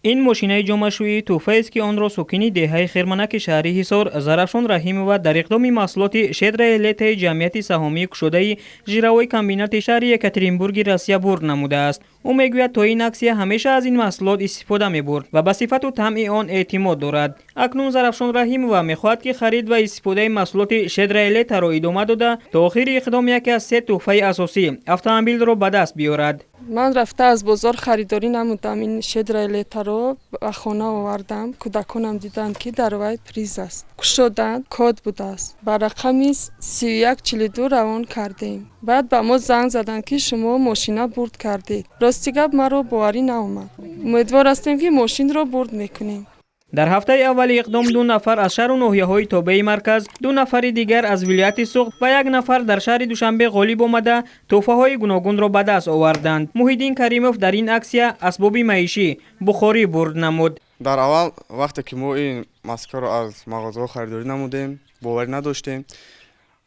Ин мошинаи ҷомашӯӣ тӯҳфаест, ки онро сокини деҳаи Хирманаки шаҳри Ҳисор Зарафшон Раҳимова дар иқдоми маҳсулоти «Щедрое лето» и ҷамъияти саҳомии кушодаи жировой комбинати шаҳри Екатеринбурги Россия бурд намудааст. Ӯ мегӯяд, то ин аксия ҳамеша аз ин маҳсулот истифода мебурд ва ба сифату таъми он эътимод дорад. Акнун Зарафшон Раҳимова мехоҳад, ки харид ва истифодаи маҳсулоти «Щедрое лето» ро идома дода, то охири иқдом яке аз се тӯҳфаи асосӣ, автомобилро, ба даст биёрад. Ман рафта аз бозор харидорӣ намудам. Ин «Щедрое лето» ро ба хона овардам. Кӯдаконам диданд, ки дар вай приз аст. Кушоданд, код будааст. Ба рақами 3142 равон кардем. Баъд ба мо занг заданд, ки шумо мошина бурд кардед. Рости гап, маро боварӣ наомад. Умедвор ҳастем, ки мошинро бурд мекунем. Дар ҳафтаи аввали иқдом ду нафар аз шаҳру ноҳияҳои тобеи марказ, ду нафари дигар аз вилояти Суғд ва як нафар дар шаҳри Душанбе ғолиб омада, тӯҳфаҳои гуногунро ба даст оварданд. Муҳиддин Каримов дар ин аксия асбоби маишӣ, бухорӣ бурд намуд. Дар аввал, вақте ки мо ин маскаро аз мағозаҳо харидорӣ намудем, боварӣ надоштем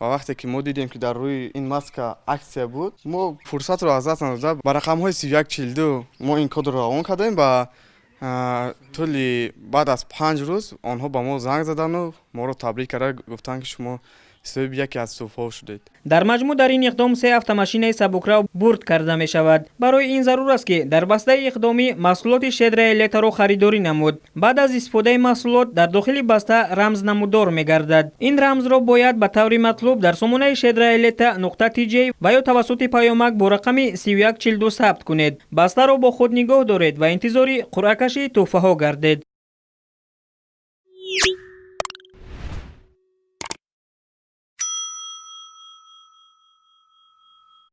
ва вақте ки мо дидем, ки дар рӯи ин маска аксия буд, мо фурсатро аз даст надода, ба рақамҳои 3142 мо ин кодро равон кардем. Ба тӯли баъд аз 5 рӯз онҳо ба мо занг задану моро табрик карда гуфтанд, ки шумо соҳиби яке аз тӯҳфаҳо шудед. Дар маҷмӯъ дар ин иқдом се автомашинаи сабукрав бурд карда мешавад. Барои ин зарур аст, ки дар бастаи иқдомӣ маҳсулоти «Щедрое лето» ро харидорӣ намуд. Баъд аз истифодаи маҳсулот дар дохили баста рамз намудор мегардад. Ин рамзро бояд ба таври матлуб дар сомонаи щедроелето.тj ва ё тавассути паёмак бо рақами 3142 сабт кунед. Бастаро бо худ нигоҳ доред ва интизори қуръакашии тӯҳфаҳо гардед.